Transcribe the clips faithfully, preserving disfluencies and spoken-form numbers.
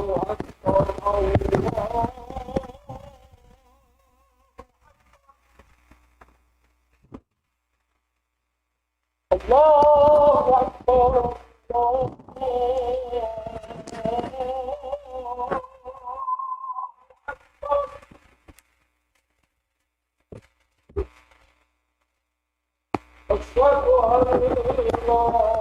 أكبر، الله أكبر، الله أكبر، الله أكبر. أشهد أن لا إله إلا الله.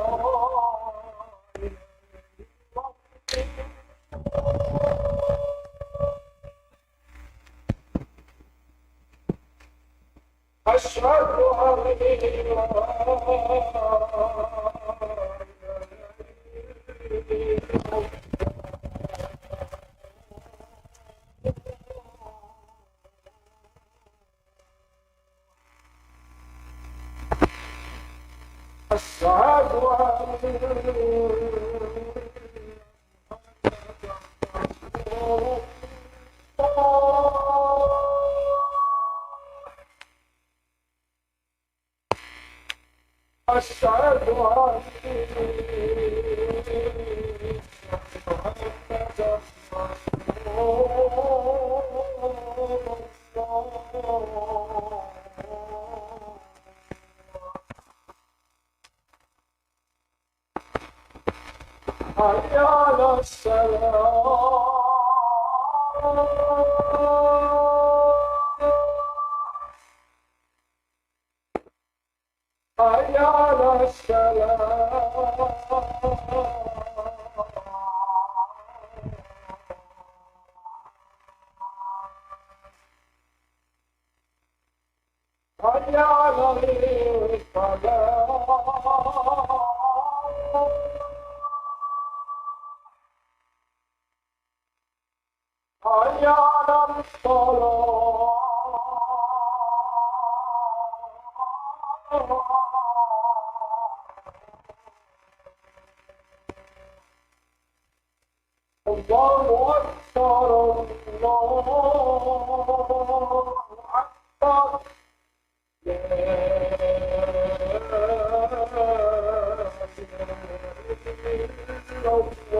أشهد أن لا إله إلا الله. أشهد أن أشهد أن محمدا رسول الله. حي على الصلاة. حي على الصلاة. حي على الفلاح. حي على الصلاة. الله أكبر، الله أكبر. لا إله إلا الله.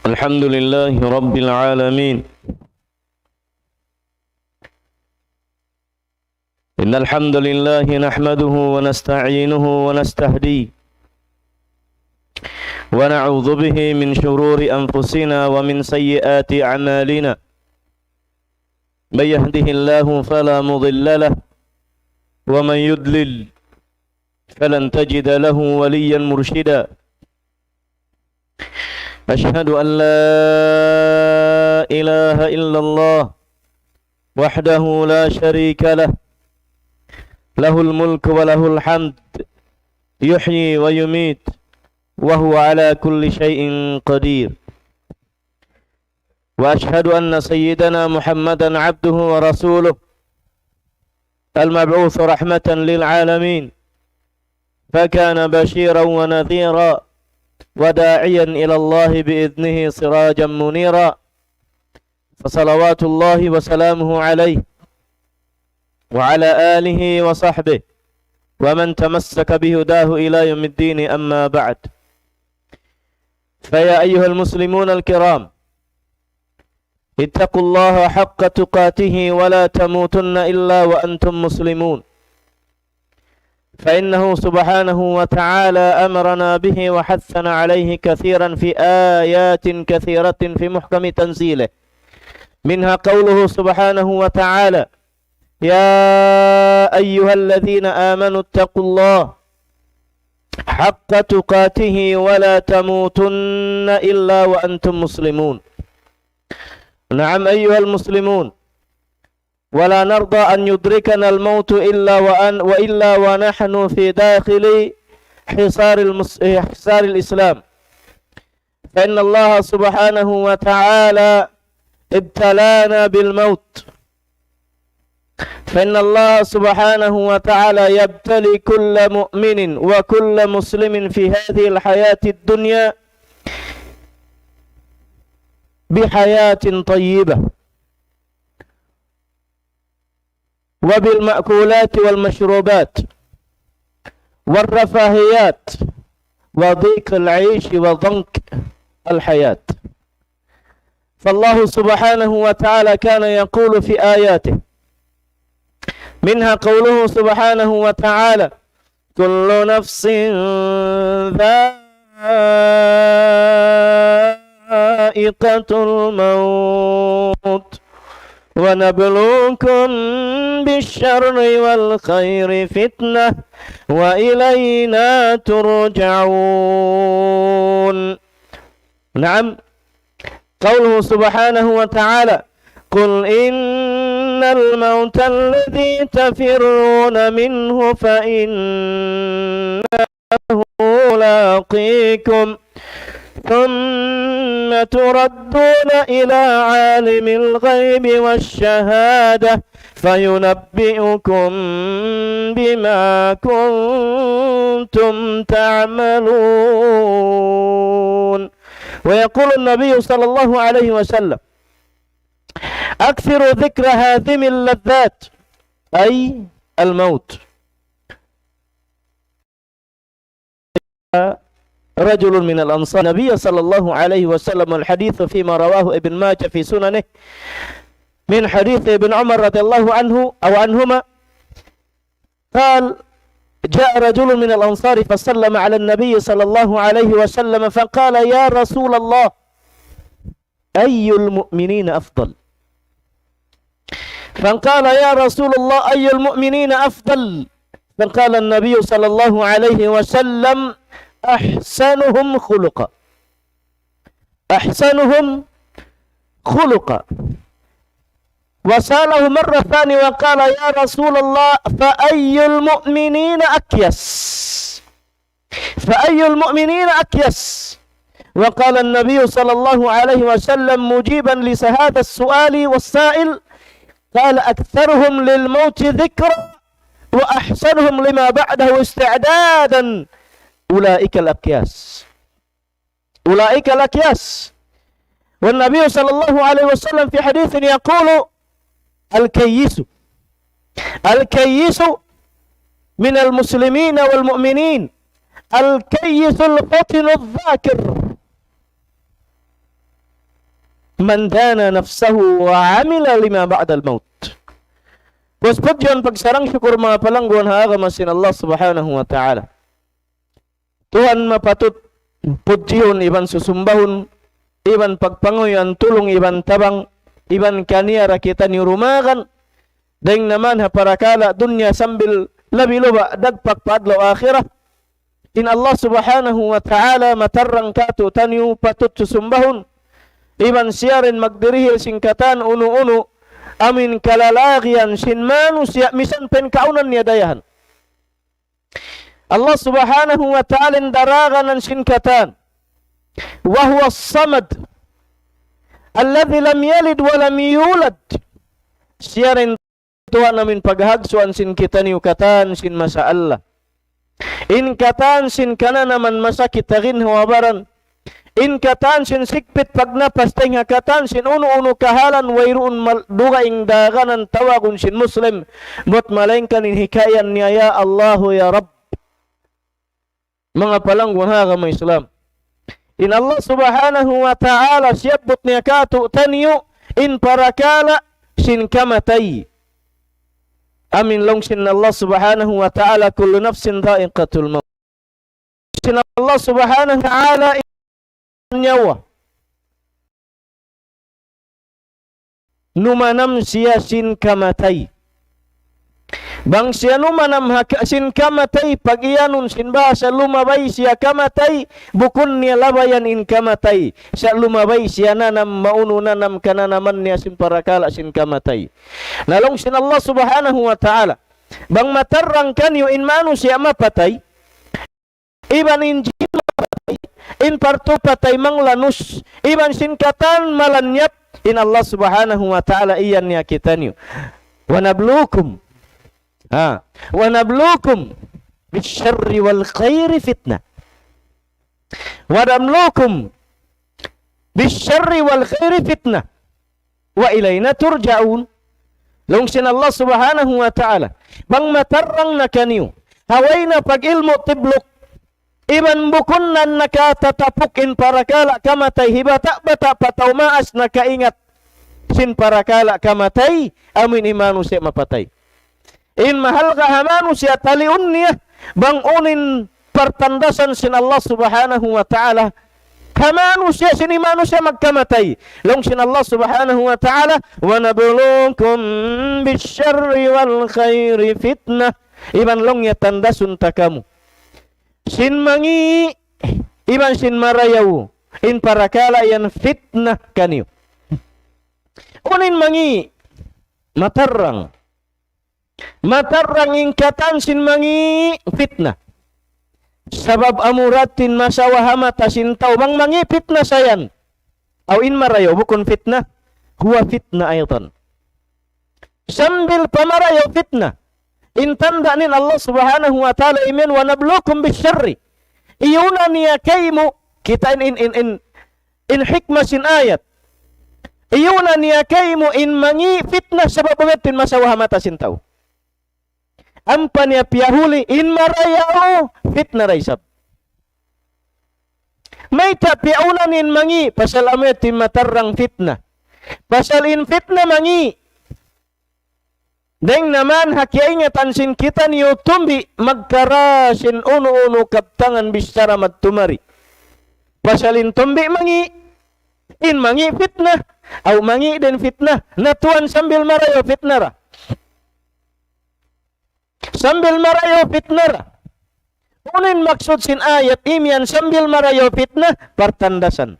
الحمد لله رب العالمين. إن الحمد لله نحمده ونستعينه ونستهديه، ونعوذ به من شرور أنفسنا ومن سيئات أعمالنا. من يهده الله فلا مضل له، ومن يضلل فلن تجد له وليا مرشدا. أشهد أن لا إله إلا الله وحده لا شريك له، له الملك وله الحمد، يحيي ويميت، وهو على كل شيء قدير. وأشهد أن سيدنا محمدا عبده ورسوله، المبعوث رحمة للعالمين، فكان بشيرا ونذيرا وداعيا إلى الله بإذنه سراجا منيرا. فصلوات الله وسلامه عليه وعلى آله وصحبه ومن تمسك بهداه إلى يوم الدين، أما بعد. فيا أيها المسلمون الكرام، اتقوا الله حق تقاته ولا تموتن إلا وأنتم مسلمون. فإنه سبحانه وتعالى أمرنا به وحثنا عليه كثيرا في آيات كثيرة في محكم تنزيله. منها قوله سبحانه وتعالى: يا أيها الذين آمنوا اتقوا الله حق تقاته ولا تموتن إلا وأنتم مسلمون. نعم أيها المسلمون، ولا نرضى أن يدركنا الموت إلا وأن، وإلا ونحن في داخل حصار المس-، حصار الإسلام. فإن الله سبحانه وتعالى ابتلانا بالموت، فإن الله سبحانه وتعالى يبتلي كل مؤمن وكل مسلم في هذه الحياة الدنيا بحياة طيبة، وبالمأكولات والمشروبات والرفاهيات وضيق العيش وضنك الحياة. فالله سبحانه وتعالى كان يقول في آياته، منها قوله سبحانه وتعالى: كل نفس ذائقة الموت ونبلوكم بالشر والخير فتنة وإلينا ترجعون. نعم، قوله سبحانه وتعالى: قل إن الموت الذي تفرون منه فإنه ملاقيكم ثم تردون إلى عالم الغيب والشهادة فينبئكم بما كنتم تعملون. ويقول النبي صلى الله عليه وسلم: أكثروا ذكر هاذم اللذات، أي الموت. رجل من الأنصار النبي صلى الله عليه وسلم، الحديث فيما رواه ابن ماجه في سننه من حديث ابن عمر رضي الله عنه أو عنهما، قال: جاء رجل من الأنصار فسلم على النبي صلى الله عليه وسلم فقال: يا رسول الله، أي المؤمنين أفضل؟ فقال: يا رسول الله، أي المؤمنين أفضل؟ فقال النبي صلى الله عليه وسلم: أحسنهم خلقا. أحسنهم خلقا. وسأله مرة ثانية وقال: يا رسول الله، فأي المؤمنين أكيس؟ فأي المؤمنين أكيس؟ وقال النبي صلى الله عليه وسلم مجيبا لهذا السؤال والسائل، قال: أكثرهم للموت ذكرا وأحسنهم لما بعده استعدادا، أولئك الأكياس. أولئك الأكياس. والنبي صلى الله عليه وسلم في حديث يقول: الكيس، الكيس من المسلمين والمؤمنين، الكيس الفطن الذاكر، من دان نفسه وعمل لما بعد الموت. Pusput yan pagsarang-sukul manga palangguan ha agama sin Allah Subhanahu wa Ta'ala. Tuhan mapatut pudjihun iban susumbahun, iban pagpanguyuan tulung iban tabang, iban kaniya da kitaniyu dumagan, dayng naman ha parakala' dunya sambil labi-labi dagpak pa adlaw akhirat. In Allah Subhanahu wa Ta'ala matarrang kātu'niyu patut susumbahun, iban siya da in magdirihil sin katan unu-unu amu in kalalagihan sin manusiya' misan pa in kaunan niya dayahan. Allah Subhanahu wa Ta'ala in daraganan sin katan. وهو الصمد الذي لم يلد ولم يولد. Siya da in Tuhan amu in paghagsuan sin kitaniyu katan sin masa Allah. In katan sin kananaman masa kita ginhawa-baran. In katan sin sikpit pagnapas dayng ha katan sin unu-unu kahalan wayruun mal-, dugaing daganan tawagun sin Muslim. Buat malaingkan in hikayan niya, "Ya Allahu ya Rabb." Manga palangguan ha agama Islam. In Allah Subhanahu wa Ta'ala siyabbut niya kātu'niyu in parakala' sin kamatay. Amu in laung sin Allah Subhanahu wa Ta'ala, كل نفس ذائقة الموت. Sin Allah Subhanahu wa Ta'ala in nyawa. Numanam siya sin kamatay. Bang siya numanam ha ka-, sin kamatay, pag-iyanun sin bahasa lumabay siya kamatay, bukun niya labayan in kamatay. Sa' lumabay siya nanam, maunu nanam kananaman niya sin parakala' sin kamatay. Na laung sin Allah Subhanahu wa Ta'ala, bang matarrang kaniyu in manusiya' mapatay, iban in jin mapatay, in partu patay manglanus, iban sin katan malanyap, in Allah Subhanahu wa Ta'ala iyan niya kitaniyu. وَنَبْلُوكُمْ. Ha. وَنَبْلُوكُمْ بِالشَّرِّ وَالْخَيْرِ فِتْنَةً. وَنَبْلُوكُمْ بِالشَّرِّ وَالْخَيْرِ فِتْنَةً وَإِلَيْنَا تُرْجَعُونَ. Laung sin Allah Subhanahu wa Ta'ala, bang matarrang na kaniyu ha way na pag-ilmu' tibluk, iban bukun na nakatatapuk in parakala' kamatay, hibata'-bata' pa tau maas nakaingat sin parakala' kamatay, amuin in manusiya' mapatay. In mahalga' ha manusiya' taliun niya, bang unu in partandasan sin Allah Subhanahu wa Ta'ala ha manusiya', sin in manusiya' magkamatay. Laung sin Allah Subhanahu wa Ta'ala, وَنَبْلُوكُمْ بِالشَّرِّ وَالْخَيْرِ فِتْنَةً. Iban laung niya tandasun ta kamu sin mangi' iban sin marayaw, in parakala' yan fitna kaniyu. Unu in mangi'? Matarrang. Matarrang in katan sin mangi' fitna. Sabab amura in masawa ha mata sin tau bang mangi' fitna sa yan. Aw in marayaw bukun fitna, huwa fitna aydan. Sambil pa marayaw fitna. In tanda' niya in Allah Subhanahu wa Ta'ala imiyan, وَنَبْلُوكُمْ بِالشَّرِّ. Iyuna niya kaymu, kita' in, in, in, in, in hikmah sin ayat. Iyuna niya kaymu in mangi' fitna sabab amu yadtu in masawa ha mata sin tau. Ampa niya piyahuli in marayaw fitna da isab. Mayta' piyaunan in mangi', pasal amu yadtu in matarrang fitna. Pasal in fitna mangi'. Dayng naman ha kiyaingatan sin kitaniyu tumbi magkara sin unu-unu kabtangan bichara madtu mari. Pasal in tumbi mangi', in mangi' fitna, aw mangi' din fitna, na tuwan sambil marayaw fitna ra. Sambil marayaw fitna ra. Unu in maksud sin ayat imiyan sambil marayaw fitna? Partandasan.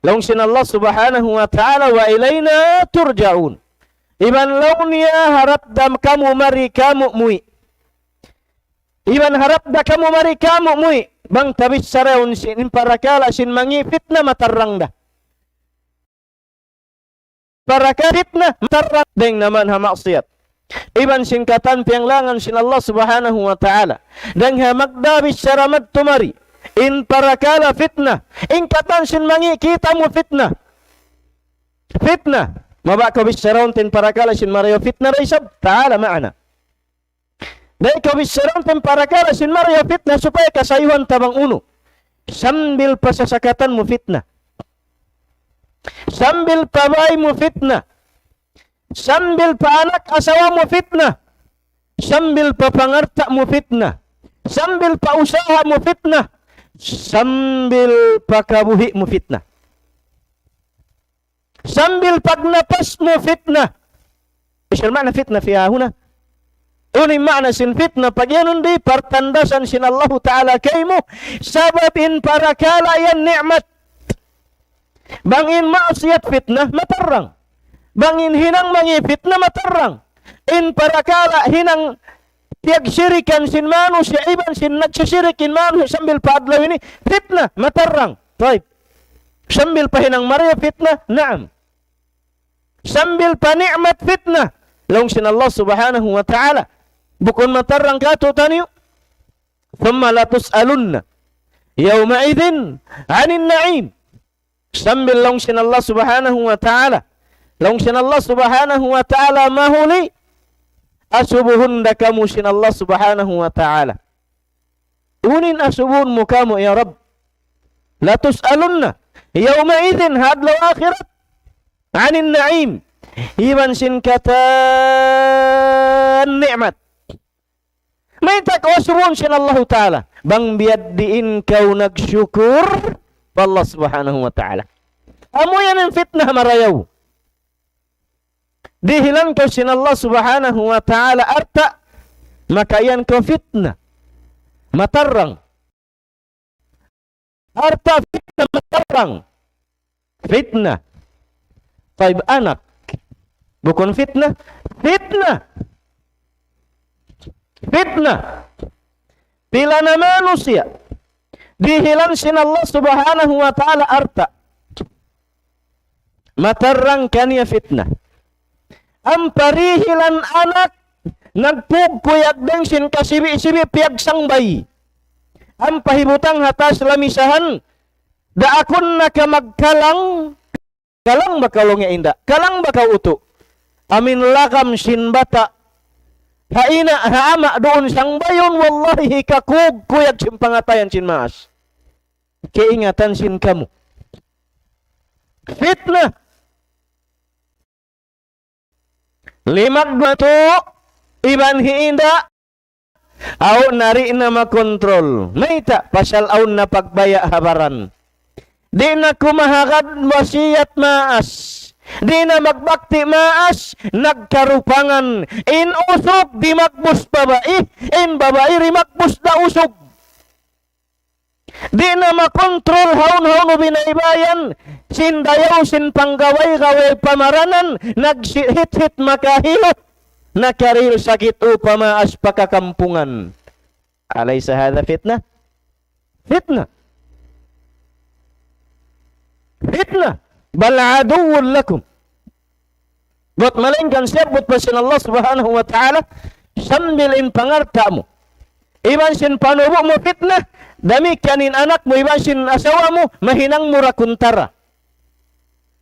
Laung sin Allah Subhanahu wa Ta'ala, وَإِلَيْنَا تُرْجَعُونَ. Iban laung niya harap da kamu mari kamu muwi'. Iban harap da kamu mari kamu muwi'. Bang ta bichara yaun sin parakala' sin mangi' fitna matarrang da. Parakala' fitna, matarrang dayng naman ha maksiyat. Iban sin katan piyanglangan sin Allah Subhanahu wa Ta'ala. Dayng ha magda bichara madtu mari. In parakala' fitna. In katan sin mangi' kita' mu fitna. Fitna. Mabaya' kaw bicharahun ta in parakala' sin marayaw fitna da isab. تعال معنا. Di' kaw bicharahun ta in parakala' sin marayaw fitna supaya kasayuhan ta bang unu. Sambil pa sasakatan mu fitna. Sambil pa bāy mu fitna. Sambil pa anak asawa mu fitna. Sambil pa pangalta' mu fitna. Sambil pa usaha mu fitna. Sambil pa kabuhi' mu fitna. Sambil pagnapas mu fitna. Ish al-ma'na fitna fi hahuna? Unu in ma'na sin fitna? Pag-iyanun di' partandasan sin Allahu Ta'ala kaymu, sabab in parakala' yan ni'mat. Bang in maksiyat fitna, matarrang. Bang in hinang mangi' fitna, matarrang. In parakala' hinang piyagsirikan sin manusiya' iban sin nagsisirik in manusiya' sambil pa adlaw ini, fitna, matarrang. Tayyib. Sambil pa hinang marayaw fitna, naam. Sambil pa ni'mat fitna. Laung sin Allah Subhanahu wa Ta'ala. Bukun matarrang kātu'niyu. ثم لتسألن يومئذ عن النعيم. Sambil laung sin Allah Subhanahu wa Ta'ala. Laung sin Allah Subhanahu wa Ta'ala mahuli. Asubuhun da kamu sin Allah Subhanahu wa Ta'ala. Unu in asubuhun mu kamu, ya Rabb? لتسألن يومئذ, ha adlaw akhirat, عن النعيم. Iban sin katan ni'mat. Mayta' kaw asubuhun sin Allahu Ta'ala? Bang biya' diin kaw nagsukur pa Allah Subhanahu wa Ta'ala. Amu yan in fitna marayaw. Dihilan kaw sin Allah Subhanahu wa Ta'ala alta', maka yan kaw fitna. Matarrang. Alta' fitna, matarrang. Fitna. Tayyib, anak. Bukun fitna. Fitna. Fitna. Pila na manusiya' dihilan sin Allah Subhanahu wa Ta'ala alta'. Matarrang kaniya fitna. Ampa dihilan anak, nagkugkuyag dayn sin kasibi'-sibi' piyagsangbay. Ampa hibutang ha taas lamisahan, daakun na ka magkalang, kalang ba kaw laung niya inda', kalang ba kaw utu'. Amin lagam sin bata'. Ha ina', ha ama' duun sangbayun, wallahi hikakugkuyag sin pangatayan sin maas. Kaingatan sin kamu. Fitna. Limag matu, iban hi inda', aw na di' na makontrol. Mayta', pasal awn na pagbaya' ha baran. Di' na kumahagad wasiyat maas. Di' na magbakti maas, nagkarupangan. In usug dimagbus babai, in babai dimagbus da usug. Di' na makontrol hawnu-hawnu binaybayan, sin dayaw, sin panggaway-gaway pamaranan, nagsihit-hit makahilu, nakarihil sakit upama aspa kakampungan. أليس هذا فتنة؟ Fitna. Fitna. بل عدو لكم. Buat malaingkan siyabbut pa sin Allah Subhanahu wa Ta'ala, sambil in pangalta' mu, iban sin panubu' mu fitna, damikkiyan in anak mu, iban sin asawa mu, mahinang mu ra kuntara.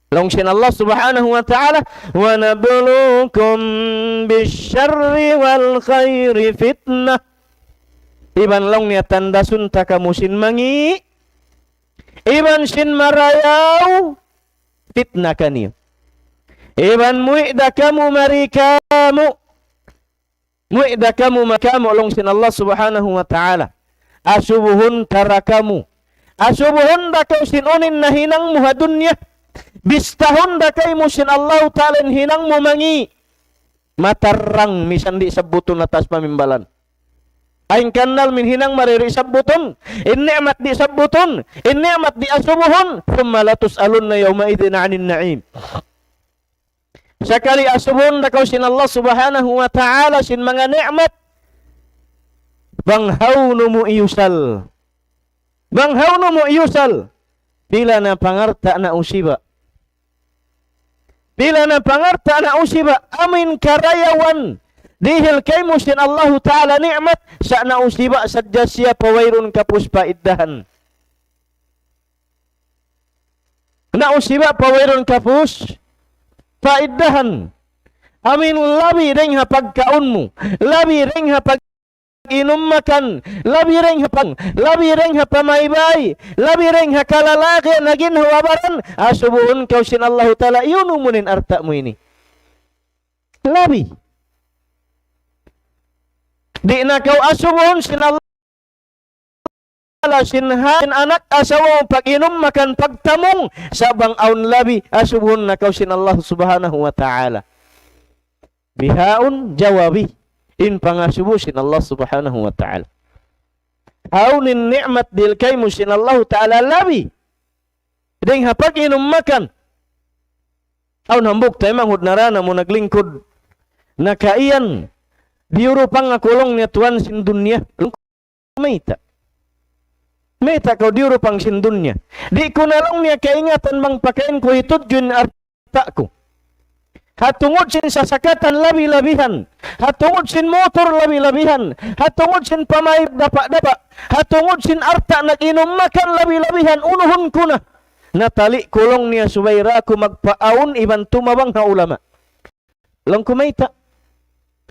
Laung sin Allah Subhanahu wa Ta'ala, ونبلوكم بالشر والخير فتنة. Iban laung niya tandasun ta kamu sin mangi', iban sin marayaw, fitna kaniyu. Iban muwi' da kamu mari kamu. Muwi' da kamu mari kamu laung sin Allah Subhanahu wa Ta'ala. Asubuhun ta ra kamu. Asubuhun da kaw sin unu in nahinang mu ha dunya. Bistahun da kaymu sin Allah Ta'ala in hinang mu mangi'. Matarrang misan di' sabbutun ha taas pamimbalan. Ayn kannal min hinang mari di' sabbutun, in ni'mat di' sabbutun, in ni'mat di' asubuhun, ثم لتسألن يومئذ عن النعيم. Sakali asubuhun da kaw sin Allah Subhanahu wa Ta'ala sin manga ni'mat, bang hawnu mu iyusal. Bang hawnu mu iyusal. Pila na pangalta' nausiba'. Pila na pangalta' nausiba', amuin karayawan. Dihil kaymu sin Allahu Ta'ala ni'mat, sa' nausiba' sadja siya pa wayruun kapus paiddahan. Nausiba' pa wayruun kapus paiddahan. Amuin labi dayng ha pagkaun mu, labi dayng ha pag- inum makan, labi dayng ha pang, labi dayng ha pamaybay, labi dayng ha kalalagihan ha ginhawa-baran, asubuhun kaw sin Allahu Ta'ala, iyunu mu in alta' mu ini. Labi. Di' na kaw asubuhun sin Allah Ta'ala sin ha-, sin anak, asawa, pag-inum makan, pagtamung, sa' bang awn labi, asubuhun na kaw sin Allah Subhanahu wa Ta'ala. Bihaun jawabi in pangasubu sin Allah Subhanahu wa Ta'ala. Hawnu in ni'mat dihil kaymu sin Allah Ta'ala labi dayng ha pag-inum makan. Awn hambuuk taymanghud narana mu naglingkud. Nakaiyan, diyurupang aku laung niya tuwan sin dunya. Mayta'? Mayta' kaw diyurupang sin dunya? Di' ku na laung niya kaingatan bang pakain ku hitudju in alta' ku. Ha tungud sin sasakatan labi-labihan. Ha tungud sin motor labi-labihan. Ha tungud sin pamaybay dapa'-dapa'. Ha tungud sin alta' nag-inum makan labi-labihan. Unuhun ku na. Natali' ku laung niya subay da aku magpaawn iban tumabang ha ulama. Laung ku mayta'?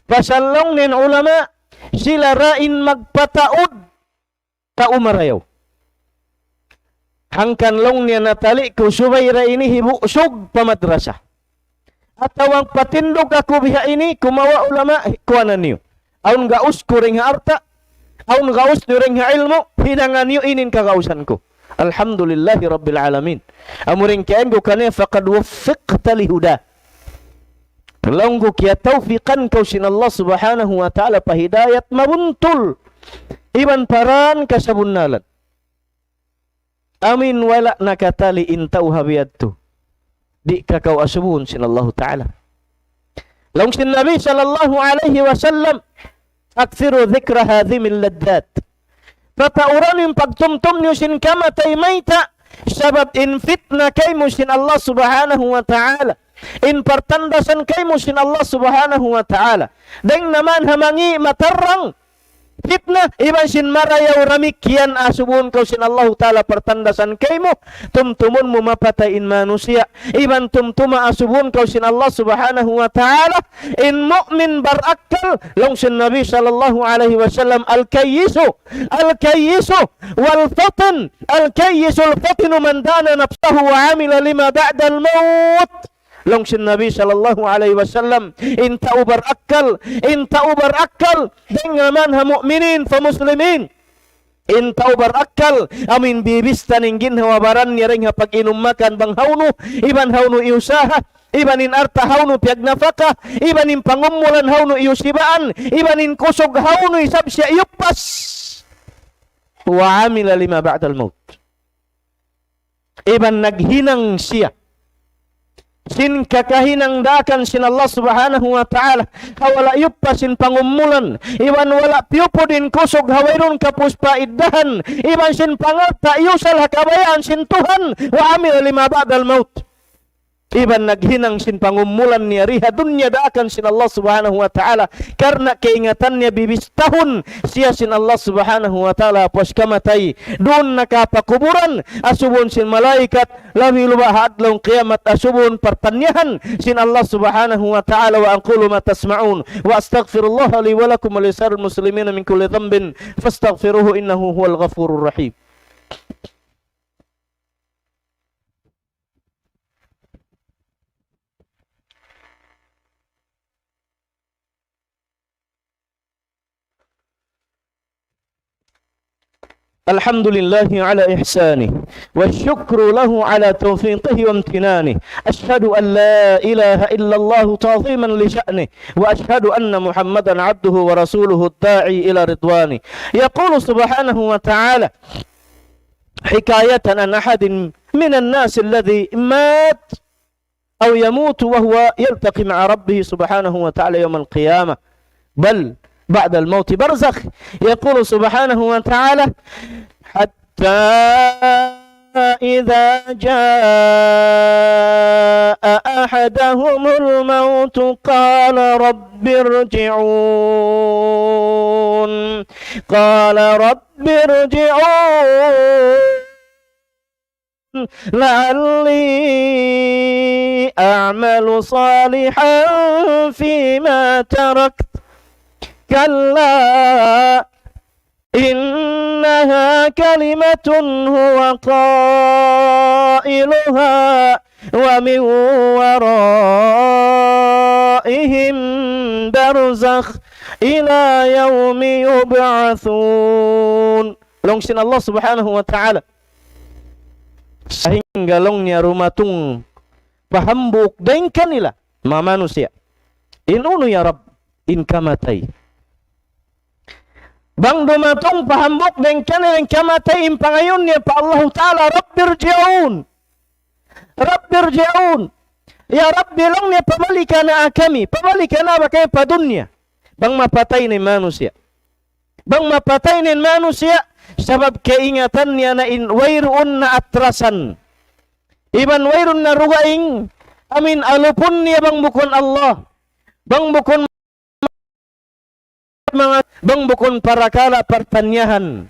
Pasal laung niya in ulama, sila ra in magpataud tau marayaw. Hangkan laung niya natali' ku subay da ini hibusug pa madrasa. Atawa patindug aku biha ini, kumawa' ulama, kuwanan niyu. Awn gaus ku dayng ha alta', awn gaus niyu dayng ha ilmu', hinangan niyu ini in kagausan ku. Alhamdulillahi Rabbil Alamin. Amu in kaingatan ku kaniya, فقد وفقت لهداه. Laung ku kiyatawpikan kaw sin Allah Subhanahu wa Ta'ala pa hidayat mabuntul. Iban pa dān kasabunnalan. Amuin wala' nakatali in tau ha biya' yadtu. Di' ka kaw asubuhun sin Allahu Ta'ala. Laung sin Nabi sallallahu alayhi wasallam, أكثروا ذكر هاذم اللذات. Patauran in pagtumtum niyu sin kamatay mayta', Sabab in fitna kaymu sin Allah Subhanahu wa Ta'ala. In partandasan kaymu sin Allah Subhanahu wa Ta'ala. Dayng naman ha mangi' matarrang fitna, iban sin marayaw damikkiyan asubuhun kaw sin Allahu Ta'ala partandasan kaymu, tumtumun mu mapatay in manusiya', iban tumtuma asubuhun kaw sin Allah Subhanahu wa Ta'ala, in mu'min barakkal, laung sin Nabi sallallahu alayhi wasallam, الكيس، الكيس والفطن، الكيس الفطن من دان نفسه وعمل لما بعد الموت. Laung sin Nabi sallallahu alayhi wasallam, in tau barakkal, in tau barakkal, dayng naman ha mu'minin, pa muslimin. In tau barakkal, amuin bibista in ginhawa-baran niya dayng ha pag-inum makan bang hawnu, iban hawnu iyusaha, iban in alta' hawnu piyagnapaka, iban in pangumulan hawnu iyusibaan, iban in kusug hawnu isab siya iyuppas. وعمل لما بعد الموت. Iban naghinang siya sin kakahinang daakan sin Allah Subhanahu wa Ta'ala, ha wala' iyuppas sin pangumulan, iban wala' piyupud in kusug ha wayruun kapus paiddahan, iban sin pangalta' iyusal ha kabayaan sin Tuhan, وعمل لما بعد الموت. Iban naghinang sin pangumulan niya di ha dunya daakan sin Allah Subhanahu wa Ta'ala. Karna' kaingatan niya bibistahun siya sin Allah Subhanahu wa Ta'ala puas kamatay. Duun na ka pa kuburan, asubuhun sin malaikat, labi luba ha adlaw kiyamat, asubuhun partanyahan sin Allah Subhanahu wa Ta'ala. وأقول ما تسمعون، وأستغفر الله لي ولكم ولسائر المسلمين من كل ذنب، فاستغفروه إنه هو الغفور الرحيم. الحمد لله على إحسانه، والشكر له على توفيقه وامتنانه. أشهد أن لا إله إلا الله تعظيما لشأنه، وأشهد أن محمدا عبده ورسوله الداعي إلى رضوانه. يقول سبحانه وتعالى حكاية عن أحد من الناس الذي مات أو يموت وهو يلتقي مع ربه سبحانه وتعالى يوم القيامة، بل بعد الموت برزخ. يقول سبحانه وتعالى: حتى إذا جاء أحدهم الموت قال رب ارجعون، قال رب ارجعون، لعلي أعمل صالحا فيما تركت، كلا إنها كلمة هو قائلها ومن ورائهم برزخ إلى يوم يبعثون. Laung sin Allah Subhanahu wa Ta'ala. Sahingga laung niya dumatung pa hambuuk dayn kanila, manga manusiya'. In unu, ya Rabb? In kamatay. Bang dumatung pa hambuuk dayn kanila in kamatay, in pangayuun niya pa Allahu Ta'ala, رب ارجعون. رب ارجعون. Ya Rabbi, laung niya, pabalika na kami, pabalika na ba kami pa dunya. Bang mapatay na in manusiya'. Bang mapatay na in manusiya', sabab kaingatan niya na in wayruun na atrasan. Iban wayruun na dugaing, amuin alupun niya bang bukun Allah. Bang bukun manga, bang bukun parakala' partanyahan.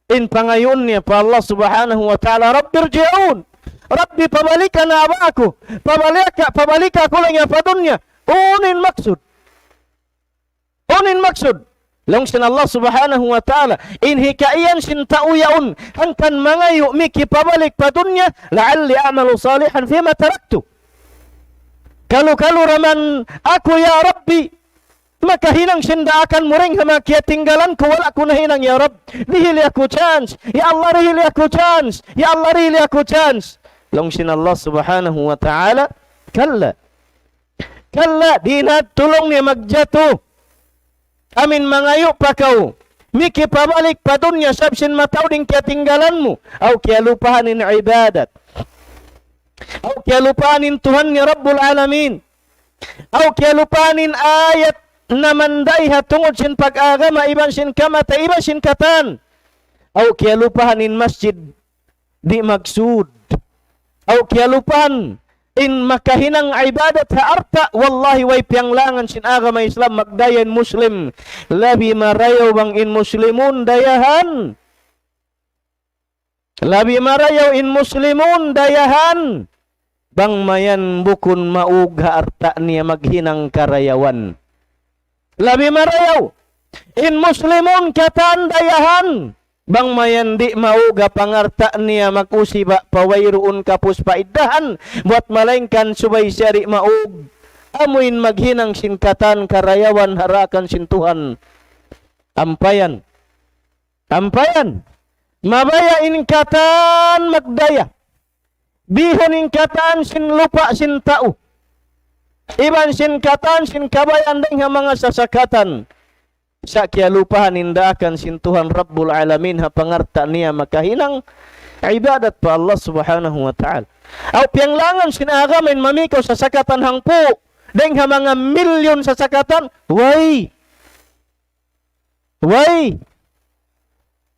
In pangayuun niya pa Allah Subhanahu wa Ta'ala, رب ارجعون. Rabbi, pabalika na ba aku. Pabalika, pabalika aku laung niya pa dunya. Unu in maksud? Unu in maksud? Laung sin Allah Subhanahu wa Ta'ala, in hikaiyan sin tau yaun, hangkan mangayu' mikipabalik pa dunya, لعلي أعمل صالحا فيما تركت. Kalu-kalu da man aku, ya Rabbi, makahinang sin daakan mu dayn ha manga kiyatinggalan ku, wala' ku nahinang, ya Rabb. Dihili aku chance. Ya Allah, dihili aku chance. Ya Allah, dihili aku chance. Laung sin Allah Subhanahu wa Ta'ala, كلا. Kalla, di' na tuud laung niya magjatu. Amuin mangayu' pa kaw mikipabalik pa dunya sabab sin mataud in kiyatinggalan mu. Aw kiyalupahan in ibadat. Aw kiyalupahan in Tuhan niya Rabbul Alamin. Aw kiyalupahan in ayat namanday ha tungud sin pag-agama iban sin kamatay iban sin katan. Aw kiyalupahan in masjid di' magsud. Aw kiyalupahan in makahinang ibadat ha alta', wallahi way piyanglangan sin agama Islam magdaya in Muslim. Labi marayaw bang in Muslimun dayahan. Labi marayaw in Muslimun dayahan. Bang mayan bukun maug ha alta' niya maghinang karayawan. Labi marayaw in Muslimun katan dayahan. Bang mayan di' maug ha pangalta' niya mag-usiba pa wayruun kapus pa iddahan. Buwat malaingkan subay siya di' maug. Amuin maghinang sin katan karayawan ha daakan sin Tuhan. Ampa yan. Ampa yan. Mabaya' in katan magdaya. Bihun in katan sin lupa' sin tau. Iban sin katan sin kabayaan dayng ha manga sasakatan. Sa' kiyalupahan in daakan sin Tuhan Rabbul Alamin ha pangalta' niya makahinang ibadat pa Allah Subhanahu wa Ta'ala. Aw piyanglangan sin agama in mamikaw sasakatan hangpu'. Dayng ha manga milyun sasakatan. Way. Way.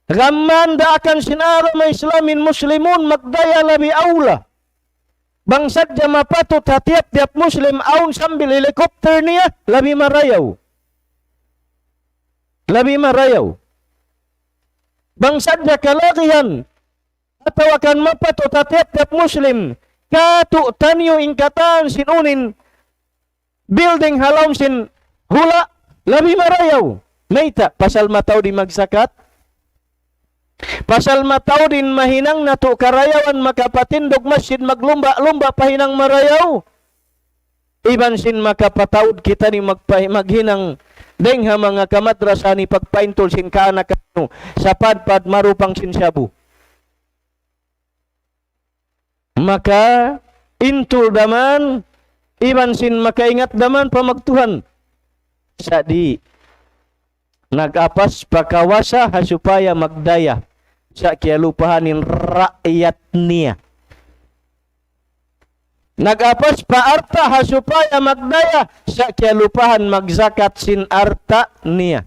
Gam man daakan sin agama Islam in Muslimun magdaya labi awla. Bang sadja mapatut ha tiyap-tiyap Muslim awn sambil helicopter niya, labi marayaw. Labi marayaw. Bang sadja kalagihan atawa kan mapatut ha tiyap-tiyap Muslim, katu' taniyu in katan sin unu in building ha lawm sin hula', labi marayaw. Mayta', pasal mataud in magzakat? Pasal mataud in mahinang natu' karayawan makapatindug masjid maglumba'-lumba' pa hinang marayaw? Iban sin makapataud kitaniyu magpa-, maghinang dayng ha manga kamadrasa ini pagpaintul sin kaanakan niyu, sapadpad marupang sin shabu. Makaintul da man, iban sin makaingat da man pa magtuhan. Sa' di', nag-apas pa kawasa ha supaya magdaya, sa' kiyalupahan in raayat niya. Nag-apas pa alta' ha supaya magdaya, sa' kiyalupahan magzakat sin alta' niya.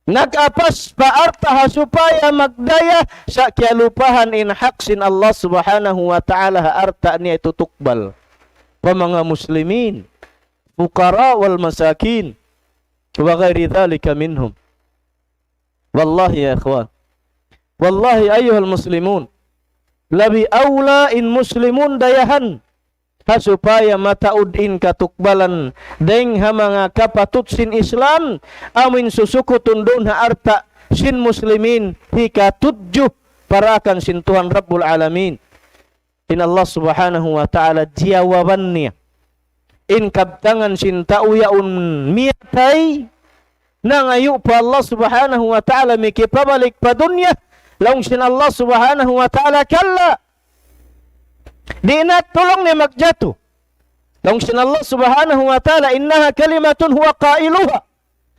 Nag-apas pa alta' ha supaya magdaya, sa' kiyalupahan in hak sin Allah Subhanahu wa Ta'ala ha alta' niya tutukbal pa manga muslimin, fuqara wal masakin, wa ghairi dhalika minhum. Wallahi ya ikhwan. Wallahi ayyuhal muslimun. Labi awla in muslimun dayahan ha supaya mataud in katukbalan dayng ha manga kapatut sin Islam, amuin susukutun duun ha alta' sin muslimin hikatudju pa daakan sin Tuhan Rabbul Alamin. In Allah Subhanahu wa Ta'ala jiyawaban niya in kabtangan sin tau yaun miyatay, nangayu' pa Allah Subhanahu wa Ta'ala mikipabalik pa dunya. Laung sin Allah Subhanahu wa Ta'ala, kalla. Di' na tuud niya magjatu. Laung sin Allah Subhanahu wa Ta'ala, إنها كلمة هو قائلها.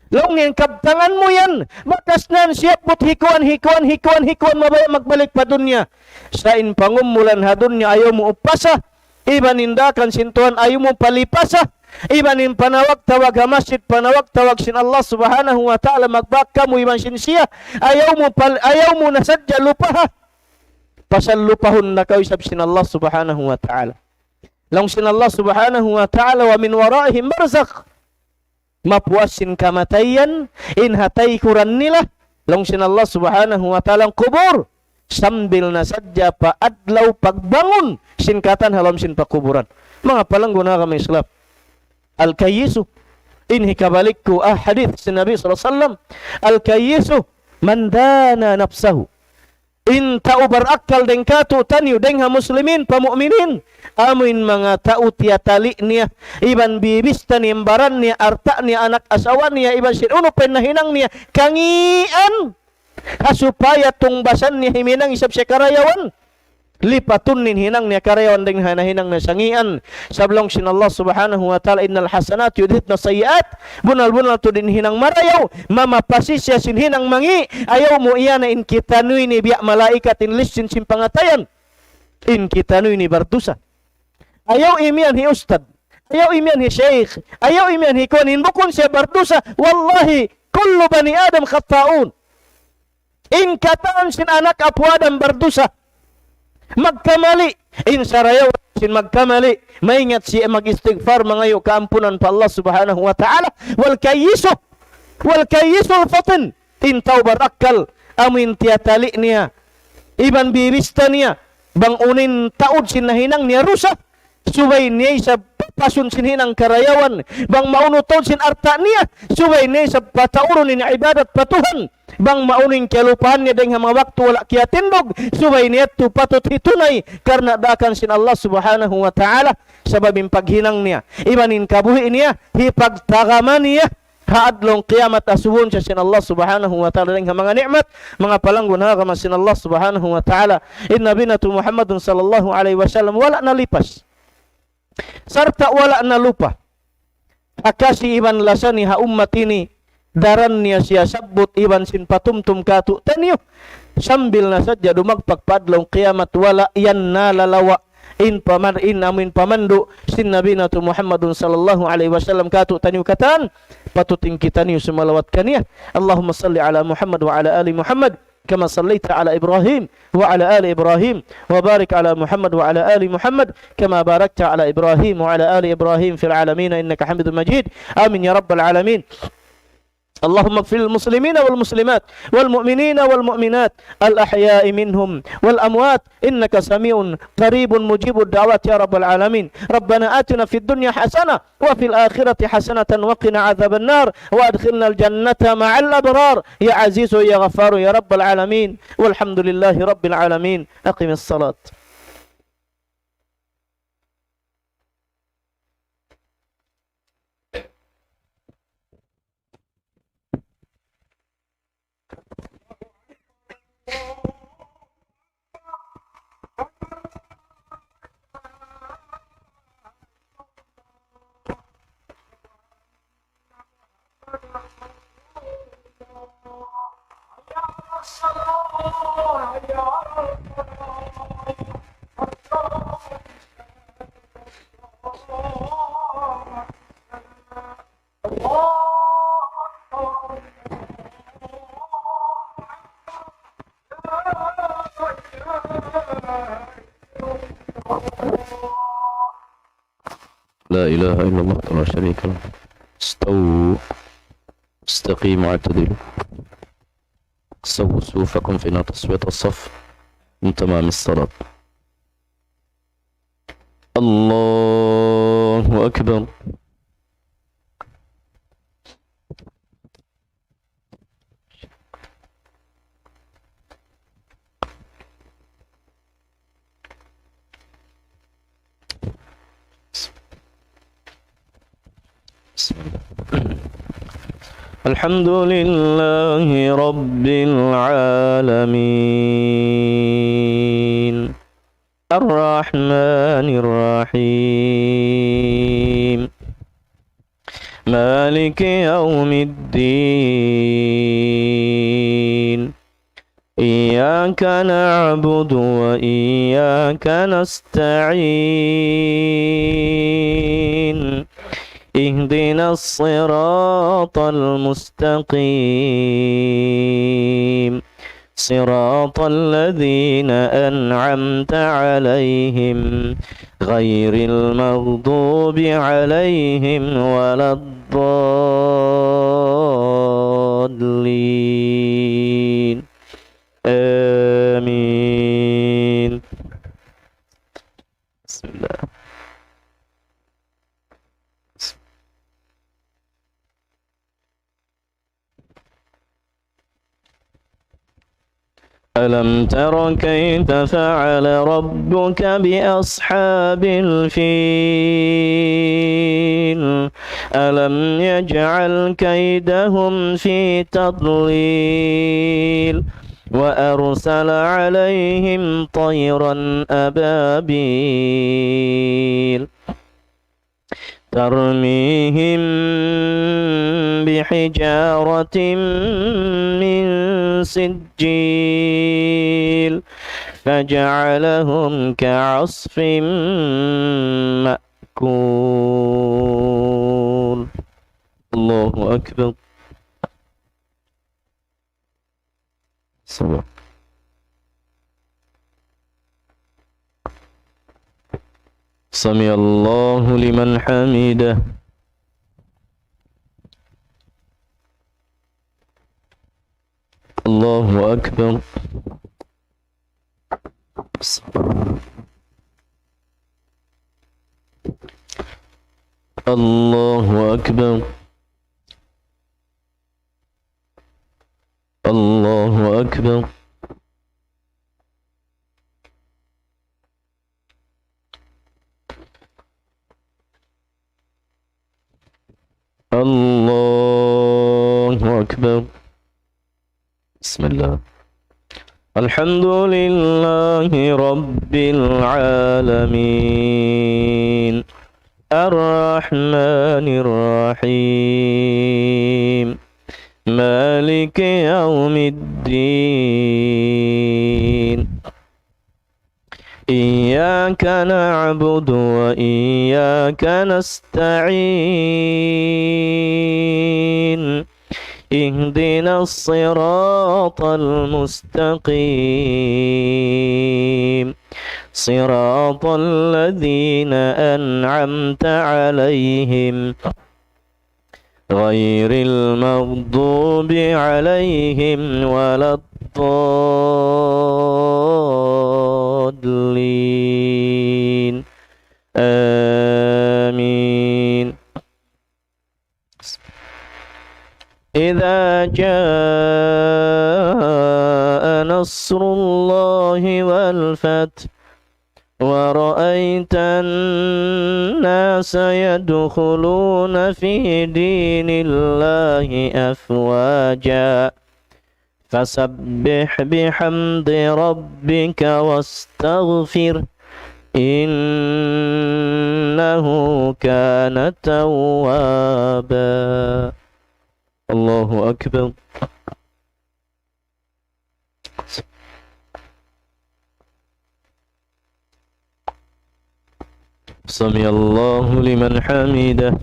Laung niya in kabtangan mu yan, bakas na yan siyabbut hikuan, hikuan, hikuan, hikuan, mabaya' magbalik pa dunya. Sa' in pangumulan ha dunya ayaw mu upasa, iban in daakan sin Tuhan ayaw mu palipasa, iban in panawag-tawag ha masjid, panawag-tawag sin Allah Subhanahu wa Ta'ala magbak kamu iban sin siya, ayaw mu pal-, ayaw mu na sadja lupaha. Pasal lupahun na kaw isab sin Allah Subhanahu wa Ta'ala. Laung sin Allah Subhanahu wa Ta'ala, ومن ورائهم برزخ. Mapuas sin kamatayan, in ha taykuran nila, laung sin Allah Subhanahu wa Ta'ala, in kubul, sambil na sadja pa adlaw pagbangun sin katan ha lawm sin pakuburan. Manga palanggun ha agama Islam. Al-kayyisu, in hikabalik ku, ah, hadith sin Nabi sallallahu alayhi wasallam, الكيس من دان نفسه. In tau barakkal dayng kātu'niyu, dayng ha muslimin, pa mu'minin, amuin manga tau tiyatali' niya, iban bibista niya in baran niya, alta' niya, anak asawa niya, iban sin unu pa in nahinang niya, kangīan, ha supaya tungbasan niya himinang isab siya karayawan, lipatun in hinang niya karayawan dayng ha nahinang niya sangīan. Sabab laung sin Allah Subhanahu wa Ta'ala, إن الحسنات يذهبن السيئات. Bunnal-bunnal tuud in hinang marayaw, mamapasi siya sin hinang mangī'. Ayaw mu iyana in kitaniyu ini biya' malaikat in lissin sin pangatayan. In kitaniyu ini bardusa. Ayaw imiyan hi ustad. Ayaw imiyan hi sheikh. Ayaw imiyan hi kuwan. In bukun siya bardusa. Wallahi, كل بني آدم خطاؤون. In katan sin anak apu' Adam bardusa. Magkamali. In sarayaw sin magkamali. Maingat siya mag-istighfar, mangayu' kaampunan pa Allah Subhanahu wa Ta'ala. والكيس، والكيس الفطن. In tau barakkal, amu in tiyatali' niya iban bibista niya bang unu in taud sin nahinang niya dusa, subay niya isab papasun sin hinang karayawan, bang maunu taud sin alta' niya, subay niya isab pataurun in ibadat pa Tuhan, bang maunu in kiyalupahan niya dayng ha manga waktu wala' kiyatindug, subay niya yadtu patut hitunay karna' daakan sin Allah Subhanahu wa Ta'ala. Sabab in paghinang niya iban in kabuhi' niya, hipagtagama niya ha adlaw qiyamat, asubuhun siya sin Allah Subhanahu wa Ta'ala dayng ha manga ni'mat, manga palanggun ha agama sin Allah Subhanahu wa Ta'ala. In Nabi natu' Muhammadun sallallahu alayhi wasallam wala' nalipas sarta' wala' nalupa. Ha kasi iban lasa niya ha ummat ini, daran niya siya sabbut iban sin patumtum kātu'niyu. Sambil na sadja dumagpak pa adlaw qiyamat, wala' yan nalalawa' in paman-, in amu in pamandu' sin Nabi natu' Muhammadun sallallahu alayhi wasallam kātu'niyu katan, patut in kitaniyu sumalawat kaniya. اللهم صل على محمد وعلى آل محمد كما صليت على إبراهيم وعلى آل إبراهيم، وبارك على محمد وعلى آل محمد كما باركت على إبراهيم وعلى آل إبراهيم في العالمين إنك حميد مجيد. آمين يا رب العالمين. اللهم اغفر للمسلمين والمسلمات والمؤمنين والمؤمنات الأحياء منهم والأموات إنك سميع قريب مجيب الدعوات يا رب العالمين. ربنا آتنا في الدنيا حسنة وفي الآخرة حسنة وقنا عذاب النار وأدخلنا الجنة مع الأبرار يا عزيز يا غفار يا رب العالمين. والحمد لله رب العالمين. أقم الصلاة. لا إله إلا الله وحده لا شريك له. استووا، استقيموا، اعتدلوا. سووا صفوفكم فإن تسوية الصف من تمام الصلاة. الله أكبر. بسم الله. الحمد لله رب العالمين. الرحمن الرحيم. مالك يوم الدين. إياك نعبد وإياك نستعين. اهدنا الصراط المستقيم. صراط الذين أنعمت عليهم غير المغضوب عليهم ولا الضالين. آمين. بسم الله. ألم تر كيف فعل ربك بأصحاب الفيل؟ ألم يجعل كيدهم في تضليل وأرسل عليهم طيرا أبابيل ترميهم بحجارة من سجيل فجعلهم كعصف مأكول. الله أكبر. سمع الله لمن حمده. الله أكبر. الله أكبر. الله أكبر. الله أكبر. بسم الله. الحمد لله رب العالمين. الرحمن الرحيم. مالك يوم الدين. إياك نعبد وإياك نستعين. اهدنا الصراط المستقيم. صراط الذين أنعمت عليهم غير المغضوب عليهم ولا الضالين. آمين. إذا جاء نصر الله والفتح ورأيت الناس يدخلون في دين الله أفواجا فسبح بحمد ربك واستغفره إنه كان توابا. الله أكبر. سمع الله لمن حمده.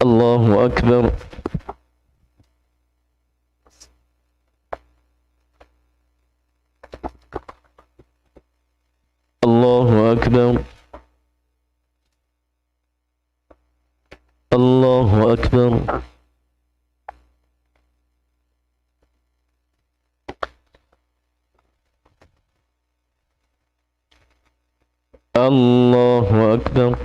الله أكبر. الله أكبر. الله أكبر. الله أكبر.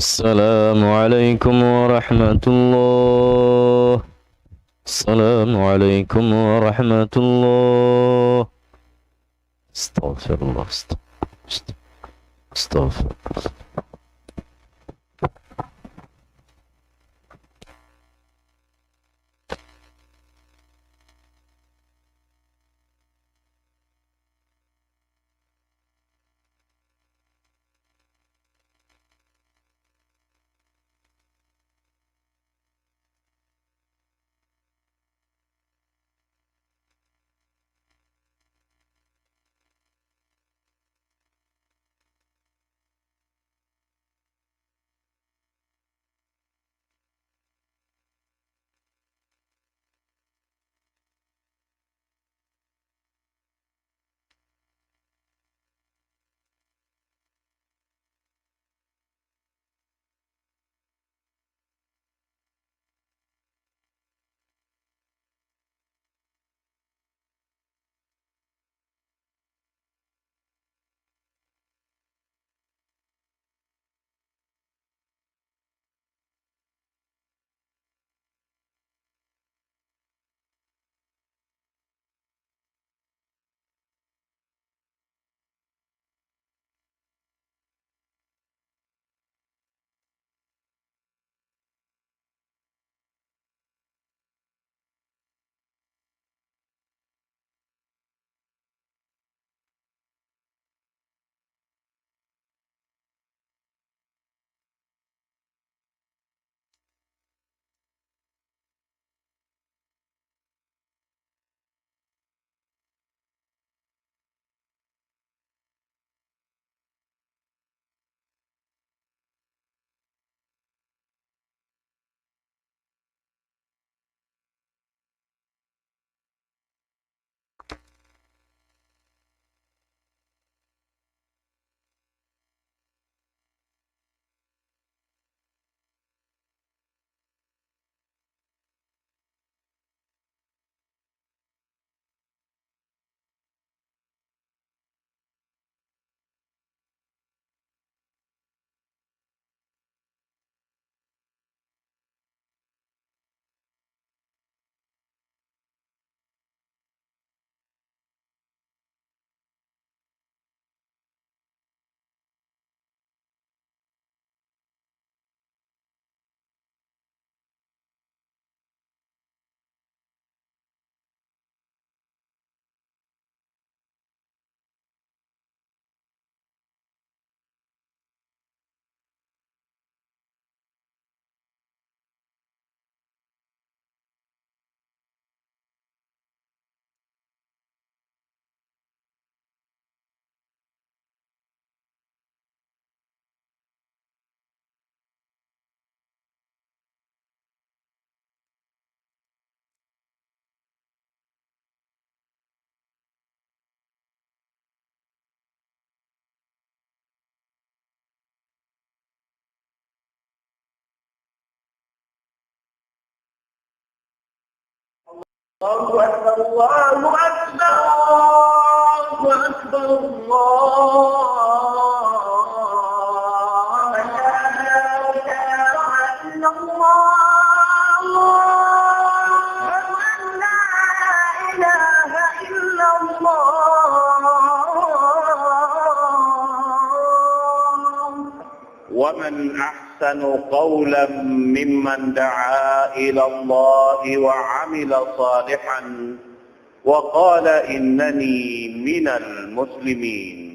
السلام عليكم ورحمة الله. السلام عليكم ورحمة الله. أستغفر الله. أستغفر. أستغفر. الله أكبر، الله أكبر، الله أكبر، الله أكبر. أشهد أن لا إله إلا الله. أشهد أن لا إله إلا الله. ومن أحسن قولا ممن دعا إلى الله وعمل صالحا وقال إنني من المسلمين.